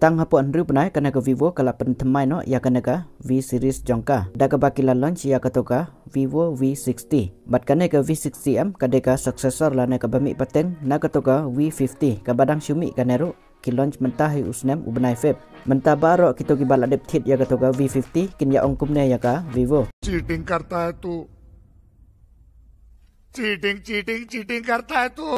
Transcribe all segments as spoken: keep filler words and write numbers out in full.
Tang hapoh hynriew bnai kane ka Vivo ka la pynthymmai noh ïa kane ka V series jong ka da kaba ki la launch ïa kato ka Vivo V sixty. Bad kane ka V sixty em ka dei ka successor lane kaba mih pateng na kato ka V fifty kaba dang shu mih kane ruh, ki launch mynta ha u snem u bnai Feb. Mynta baroh kito kiba la dep thied ïa kato ka V fifty kin ïa ong kumne ïa ka Vivo. चीटिंग करता है तू, चीटिंग चीटिंग चीटिंग करता है तू।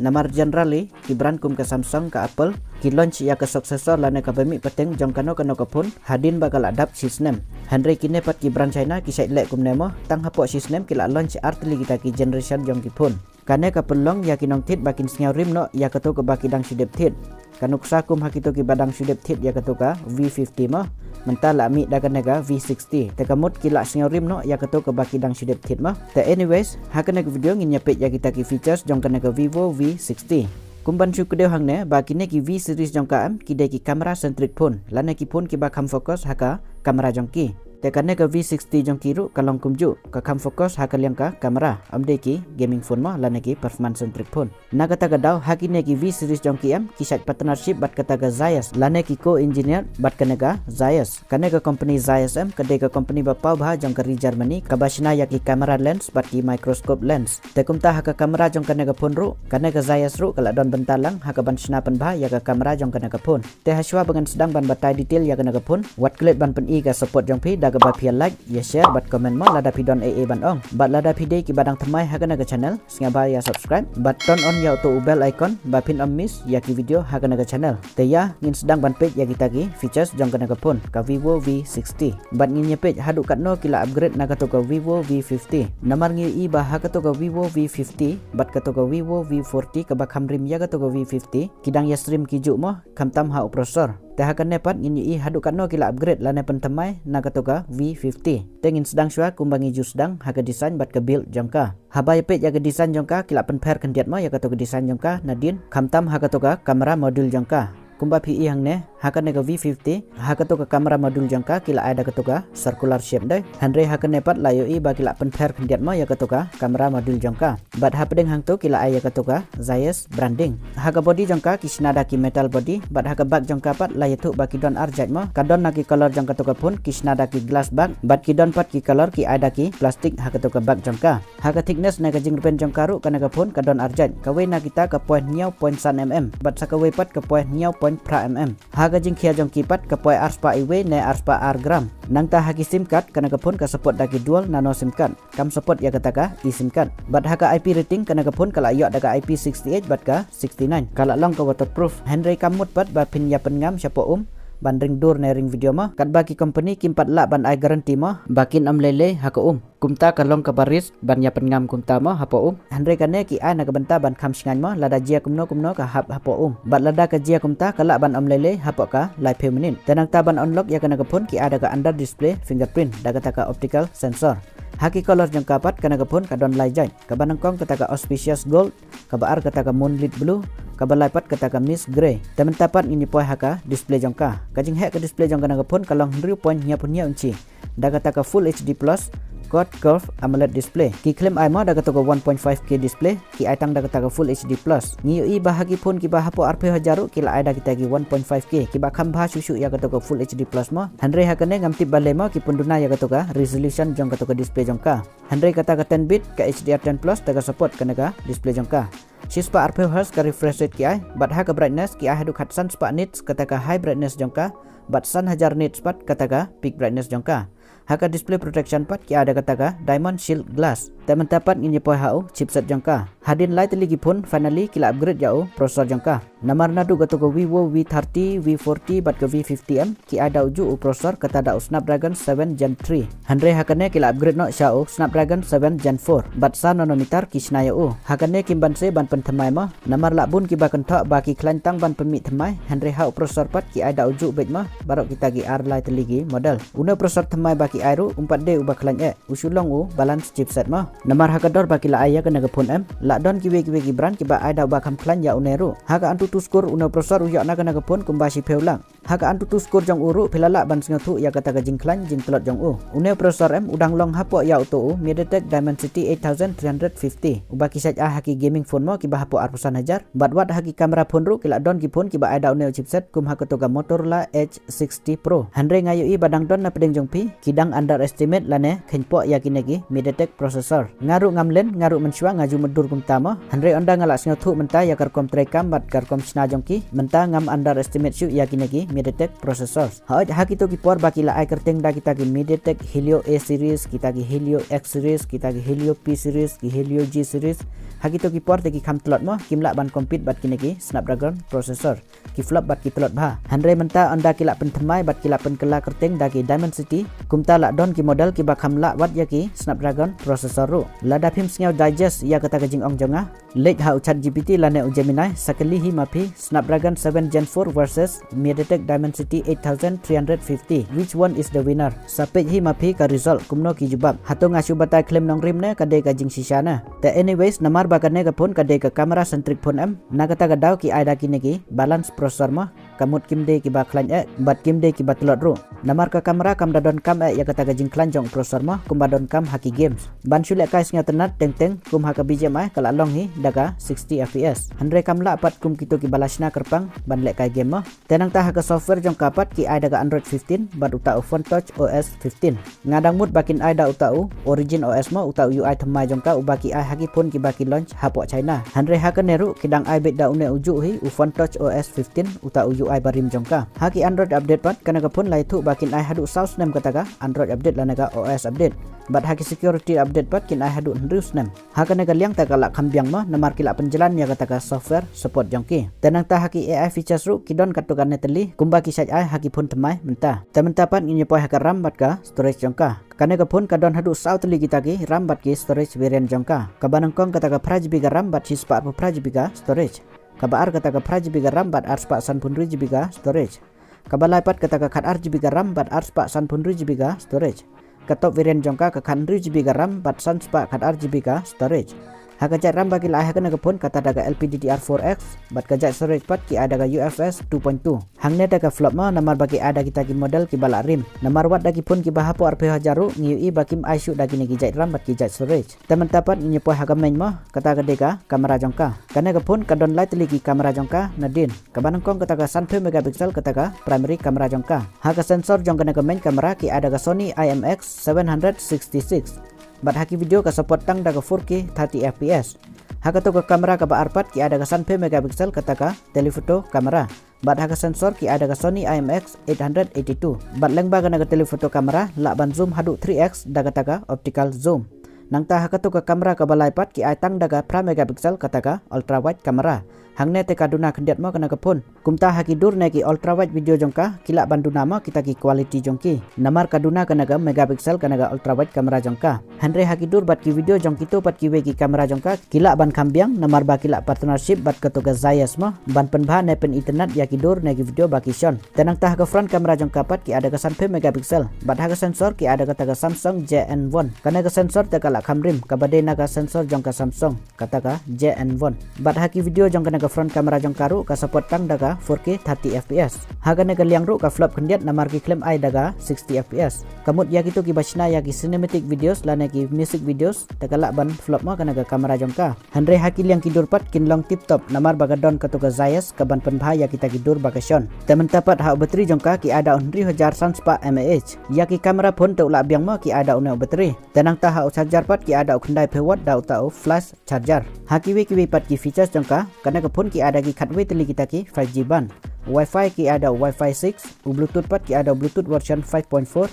Namar generally ki brand kum ka Samsung, ka Apple, ki launch ïa ka successor lane kaba mih pateng jong kano kano ka phone hadien ba ka la dap shi snem. Hynrei kine pat ki brand China ki shait leh kumne mo, tang hapoh shi snem ki la launch ar tylli kita ki generation jong ki phone. Kane ka pynlong ïa ki nongthied ba kin sngew rim noh ïa kato kaba ki dang shu dep thied. Ka nuksa kum ha kito kiba dang shu dep thied ïa kato ka V fifty mo, mynta la mih da kane ka V sixty. Te ka mut ki la sngew rim noh ïa kato kaba ki dang shu dep thied mo. Te anyways, ha kane ka video ngin ïa peit ïa kita ki features jong kane ka Vivo V sixty. Kum ban shu kdew hangne ba kine ki V series jong ka em ki dei ki camera centric phone lane ki phone kiba kham focus ha ka camera jong ki. Te kane ka V sixty jong ki ruh ka long kumjuh, ka kham focus ha ka liang ka camera, ym dei ki gaming phone mo lane ki performance centric phone. Na kata ka daw ha kine ki V series jong ki em ki shait partnership bad kata ka Zeiss lane ki co-engineer bad kane ka Zeiss. Kane ka company Zeiss em ka dei ka company ba paw bha jong ka ri Germany kaba shna ïa ki camera lens bad ki microscope lens. Te kumta ha ka camera jong kane ka phone ruh, kane ka Zeiss ruh ka la don bynta lang ha ka ban shna pynbha ïa ka camera jong kane ka phone. Te ha shuwa ba ngan sdang ban batai detail ïa kane ka phone, wat klet ban pyni ka support jong phi da kaba phi ïa like, ïa share bad comment mo lada phi don ei ei ban ong. Bad lada phi dei kiba dang thymmai ha kane ka channel, sngewbha ïa subscribe bad turn on ïa uto u bell icon ba phin ym miss ïa ki video ha kane ka channel. Te ïa ngin sdang ban peit ïa kita ki features jong kane ka phone, ka Vivo V sixty. Bad ngin ïa peit haduh katno ki la upgrade na kato ka Vivo V fifty. Namar ngi ïohi ba ha kato ka Vivo V fifty bad kato ka Vivo V forty kaba kham rim ïa kato ka V fifty, ki dang ïa srim ki juh mo, khamtam ha u processor. Te ha kane pat ngin ïohi haduh katno ki la upgrade lane pynthymmai na kato ka V fifty. Te ngin sdang shuwa kumba ngi ju sdang ha ka design bad ka build jong ka. Haba ïa peit ïa ka design jong ka ki la pynpher khyndiat mo ïa kato ka design jong ka nadien, khamtam ha kato ka camera module jong ka. Kumba phi ïohi hangne, ha kane ka V fifty, ha kato ka camera module jong ka ki la ai da kato ka circular shape dei. Hynrei ha kane pat la ïohi ba ki la pynpher khyndiat mo ïa kato ka camera module jong ka. Bad hapdeng hangto ki la ai ïa kato ka Zeiss branding. Ha ka body jong ka ki shna da ki metal body, bad ha ka back jong ka pat la ïathuh ba ki don ar jait mo. Ka don na ki color jong kato ka phone ki shna da ki glass back, bad ki don pat ki color ki ai da ki plastic ha kato ka back jong ka. Ha ka thickness ne ka jingrben jong ka ruh kane ka phone ka don ar jait. Kawei na kita ka poi hynñiew point san mm, bad sa kawei pat ka poi hynñiew point phra mm. Ha ka jingkhia jong ki pat ka poi arspah iwei ne arspah ar gram. Nangta ha ki sim card kane ka phone ka support da ki dual nano sim card. Kam support ïa kata ka eSIM card. Bad ha ka I P rating kane ka phone ka la ïoh da ka I P sixty-eight bad ka sixty-nine. Ka la long ka waterproof. Hynrei kam mut pat ba phin ïa pynngam shapoh um ban ring dur ne ring video mo. Katba ki company kim pat lah ban ai guarantee mo ba kin ym lei lei ha ka um. Kumta ka long kaba risk ban ïa pynngam kumta mo hapoh um. Hynrei kane ki ai na ka bynta ban kham shngaiñ mo lada jia kumno kumno ka hap hapoh um. Bad lada ka jia kumta ka lah ban ym lei lei hapoh ka laiphew minit. Te nangta ban unlock ïa kane ka phone ki ai da ka under display fingerprint da kata ka optical sensor. Ha ki color jong ka pat kane ka phone ka don lai jait. Kaba nyngkong kata ka auspicious gold, kaba ar kata ka moonlit blue, kaba lai pat kata ka mist grey. Te mynta pat ngin ïa poi ha ka display jong ka. Ka jingheh ka display jong kane ka phone ka long hynriew point hynñiewphew hynñiew inchi. Da kata ka full H D plus quad curve AMOLED display. Ki khlem ai mo da kata ka one point five K display, ki ai tang da kata ka full H D plus. Ngi ïohi ba ha ki phone kiba hapoh arphew hajar ruh ki la ai da kita ki one point five K, kiba kham bha shuh shuh ïa kata ka full H D plus mo. Hynrei ha kane ngam tip balei mo ki pynduna ïa kata ka resolution jong kata ka display jong ka. Hynrei kata ka ten bit ka H D R ten plus te ka support kane ka display jong ka. Shispah arphew hertz ka refresh rate ki ai, bad ha ka brightness ki ai haduh khatsan spah nits kata ka high brightness jong ka, bad san hajar nits pat kata ka peak brightness jong ka. Ha ka display protection pat ki ai da kata ka diamond shield glass. Te mynta pat ngin ïa poi ha u chipset jong ka. Hadien lai tylli ki phone finally ki la upgrade ïa u processor jong ka. Namar naduh kata ka Vivo V thirty, V forty bad ka V fifty em, ki ai da ujuh u processor kata da u Snapdragon seven Gen three. Hynrei ha kane ki la upgrade noh sha u Snapdragon seven Gen four. Bad san nanometer ki shna ïa u. Ha kane kim banse ban pynthymmai mo. Namar la bun kiba kynthoh ba ki khlaiñ tang ban pynmih thymmai. Hynrei ha u processor pat ki ai da ujuh beit mo. Baroh kita ki ar lai tylli ki model. Une u processor thymmai ba ki ai ruh um pat dei uba khlaiñ eh. U shu long u balance chipset mo. Namar ha ka dor ba ki la ai ïa kane ka phone em, la don kiwei kiwei ki brand kiba ai da uba kham khlaiñ ïa une ruh. Ha ka AnTuTu Score une u processor u ïoh na kane ka phone kumba shiphew lak. Ha ka AnTuTu Score jong u ruh phi la lah ban sngewthuh ïa kata ka jingkhlaiñ jingtlot jong u. Une u processor em u dang long hapoh ïa uto u MediaTek Dimensity eight thousand three hundred fifty, uba ki shait ai ha ki gaming phone mo kiba hapoh arphew san hajar. Bad wat ha ki camera phone ruh ki la don ki phone kiba ai da une u chipset kum ha kato ka Motorola Edge sixty Pro. Hynrei nga ïohi ba dang don na pdeng jong phi ki dang underestimate lane kheiñpoh ïa kine ki MediaTek processor. Nga ruh ngam len, nga ruh mynshuwa nga ju mutdur kumta mo. Hynrei ynda nga la sngewthuh mynta ïa ka rukom treikam bad ka rukom shna jong ki, mynta ngam underestimate shuh ïa kine ki MediaTek processors. Hooid, ha kito ki por ba ki la ai kyrteng da kita ki MediaTek Helio A series, kita ki Helio X series, kita ki Helio P series, ki Helio G series, ha kito ki por te ki kham tlot mo, kim lah ban compete bad kine ki Snapdragon processor. Ki flop bad ki tlot bha. Hynrei mynta ynda ki la pynthymmai bad ki la pynkylla kyrteng da ki Dimensity, kumta la don ki model kiba kham lah wat ïa ki Snapdragon processor ruh. Lada phim sngew digest ïa kata ka jingong jong nga, leit ha u ChatGPT lane u Gemini, sa kylli hi ma phi, Snapdragon seven Gen four versus MediaTek Dimensity eight thousand three hundred fifty, which one is the winner? Sa peit hi ma phi ka result, kumno ki jubab. Hato nga shu batai khlem nongrim ne ka dei ka jingshisha ne? Te anyways, namar ba kane ka phone ka dei ka camera centric phone em, na kata ka daw ki ai da kine ki balance processor mo, ka mut kim dei kiba khlaiñ eh bad kim dei kiba tlot ruh. Namar ka camera kam da donkam eh ïa kata ka jingkhlaiñ jong u processor mo, kumba donkam ha ki games. Ban shu lehkai sngewtynnat teng teng kum ha ka BGMI ka la long hi da ka sixty FPS. Hynrei kam lah pat kum kito kiba la shna kyrpang ban lehkai game mo. Te nangta ha ka software jong ka pat ki ai da ka Android fifteen bad uta u PhoneTouch OS fifteen. Nga dang mut ba kin ai da uta u Origin OS mo, uta u UI thymmai jong ka uba ki ai ha ki phone kiba ki launch hapoh China. Hynrei ha kane ruh ki dang ai beit da une u juh hi u PhoneTouch OS fifteen, uta u UI barim jong ka. Ha ki Android update pat kane ka phone la ïathuh ba kin ai haduh saw snem kata ka Android update lane ka OS update. Bad ha ki security update pat kin ai haduh hynriew snem. Ha kane ka liang te ka la kham biang mo, namar ki la pynjlan ïa kata ka software support jong ki. Te nangta ha ki AI features ruh ki don katto katne tylli kumba ki shait ai ha ki phone thymmai mynta. Te mynta pat ngin ïa poi ha ka RAM bad ka storage jong ka. Kane ka phone ka don haduh saw tylli kita ki RAM bad ki storage variant jong ka. Kaba nyngkong kata ka phra GB ka RAM bad shispah arphew phra GB ka storage. Kaba ar kata ka phra GB ka RAM bad arspah sanphew hynriew GB ka storage. Kaba lai pat kata ka khatar GB ka RAM bad arspah sanphew hynriew GB ka storage. Ka top variant jong ka ka khathynriew GB ka RAM bad sanspah khatar GB ka storage. Ha ka jait RAM ba ki la ai ha kane ka phone kata da ka LPDDR four X bad ka jait storage pat ki ai da ka UFS two point two. Hangne te ka flop mo, namar ba ki ai da kita ki model kiba la rim. Namar wat da ki phone kiba hapoh arphew hajar ruh ngi ïohi ba kim ai shuh da kine ki jait RAM bad ki jait storage. Te mynta pat ngin ïa poi ha ka main mo, kata ka dei ka camera jong ka. Kane ka phone ka don lai tylli ki camera jong ka nadien. Kaba nyngkong kata ka sanphew megapixel kata ka primary camera jong ka. Ha ka sensor jong kane ka main camera ki ai da ka Sony IMX seven hundred sixty-six. Bad ha ki video ka support tang da ka four K thirty FPS. Ha kato ka camera kaba ar pat ki ai da ka sanphew megapixel kata ka telephoto camera. Bad ha ka sensor ki ai da ka Sony IMX eight hundred eighty-two. Bad lyngba kane ka telephoto camera lah ban zoom haduh three X da kata ka optical zoom. Nangta ha kato ka camera kaba lai pat ki ai tang da ka phra megapixel kata ka ultra wide camera. Hangne te ka duna khyndiat mo kane ka phone. Kumta ha ki dur ne ki ultra wide video jong ka ki lah ban duna mo kita ki quality jong ki. Namar ka duna kane ka megapixel kane ka ultra wide camera jong ka. Hynrei ha ki dur bad ki video jong kito pat kiwei ki camera jong ka ki lah ban kham biang namar ba ki lah partnership bad kato ka Zeiss mo ban pynbha ne pynitynnad ïa ki dur ne ki video ba ki shon. Te nangta ha ka front camera jong ka pat ki ai da ka sanphew megapixel bad ha ka sensor ki ai da kata ka Samsung JN one. Kane ka sensor te ka lah kham rim kaba dei na ka sensor jong ka Samsung, kata ka JN one. Bad ha ki video jong kane ka front camera jong ka ruh ka support tang da ka four K thirty FPS. Ha kane ka liang ruh ka flop khyndiat namar ki khlem ai da ka sixty FPS. Ka mut ïa kito kiba shna ïa ki cinematic videos lane ki music videos te ka lah ban flop mo kane ka camera jong ka. Hynrei ha ki liang ki dur pat kin long tip top namar ba ka don kato ka Zeiss ka ban pynbha ïa kita ki dur ba ka shon. Te mynta pat ha u battery jong ka ki ai da u hynriew hajar san spah mAh. Ïa ki camera phone te u lah biang mo ki ai da une u battery. Te nangta ha u charger pat ki ai da u khyndaiphew watt da uta u flash charger. Ha kiwei kiwei pat ki features jong ka, kane ka phone ki ai da ki khatwei tylli kita ki five G band. Wi-Fi ki ai da u Wi-Fi six, u Bluetooth pat ki ai da u Bluetooth version five point four.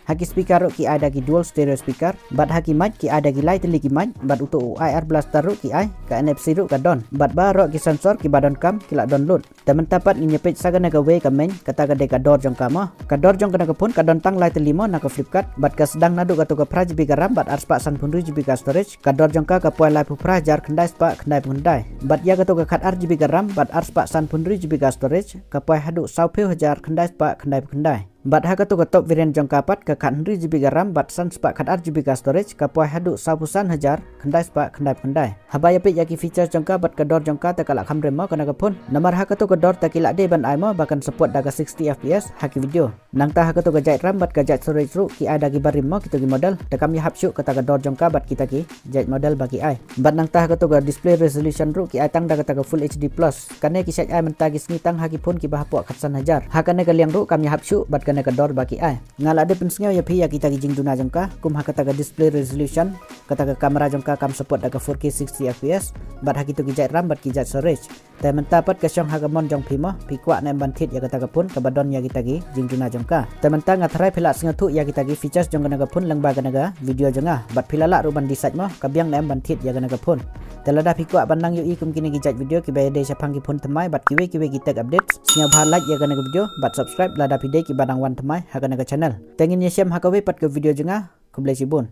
Ha ki speaker ruh ki ai da ki dual stereo speaker. Bad ha ki mic ki ai da ki lai tylli ki mic, bad uto u IR blaster ruh ki ai, ka NFC ruh ka don. Bad baroh ki sensor kiba donkam ki lah don lut. Te mynta pat ngin ïa peit sa kane kawei ka main, kata ka dei ka dor jong ka mo. Ka dor jong kane ka phone ka don tang lai tylli mo na ka Flipkart, bad ka sdang naduh kato ka phra GB ka RAM bad arspah sanphew hynriew GB ka storage. Ka dor jong ka ka poi laiphew phra hajar khyndai spah khyndaiphew khyndai. Bad ïa kato ka khatar GB ka RAM bad arspah sanphew hynriew GB ka storage, ka poi haduh sawphew hajar khyndai spah khyndaiphew khyndai. Bad ha kato ka top variant jong ka pat, ka khathynriew GB ka RAM bad san spah khatar GB ka storage, ka poi haduh sawphew san hajar khyndai spah khyndai phew khyndai. Haba ïa peit ïa ki features jong ka bad ka dor jong ka, te ka la kham rim mo kane ka phone. Namar ha kato ka dor te ki la dei ban ai mo ba kan support da ka sixty FPS ha ki video. Nangta ha kato ka jait RAM bad ka jait storage ruh ki ai da kiba rim mo kito ki model. Te kam ïahap shuh kata ka dor jong ka bad kita ki jait model ba ki ai. Bad nangta ha kato ka display resolution ruh ki ai tang da kata ka Full HD Plus. Kane ki shait ai mynta ki sngi tang ha ki phone kiba hapoh khatsan hajar. Ha kane ka liang ruh kam ïahap shuh bad kane ka dor ba ki ai. Nga la dep pynsngew ïa phi ïa kita ki jingduna jong ka, kum ha kata ka display resolution, kata ka camera jong ka kam support da ka four K sixty FPS, bad ha kito ki jait RAM bad ki jait storage. Te mynta pat ka shong ha ka mon jong phi mo, phi kwah ne em ban thied ïa kata ka phone kaba don ïa kita ki jingduna jong ka. Te mynta nga tharai phi la sngewthuh ïa kita ki features jong kane ka phone lyngba kane ka video jong nga. Bad phi la lah ruh ban decide mo, ka biang ne em ban thied ïa kane ka phone. Te lada phi kwah ban nang ïohi kum kine ki jait video kiba ïadei shaphang ki phone thymmai bad kiwei kiwei ki tech updates, sngewbha like ïa kane ka video bad subscribe lada phi dei kiba dang wan thymmai ha kane ka channel. Te ngin ïashem ha kawei pat ka video jong nga. Khublei shibun.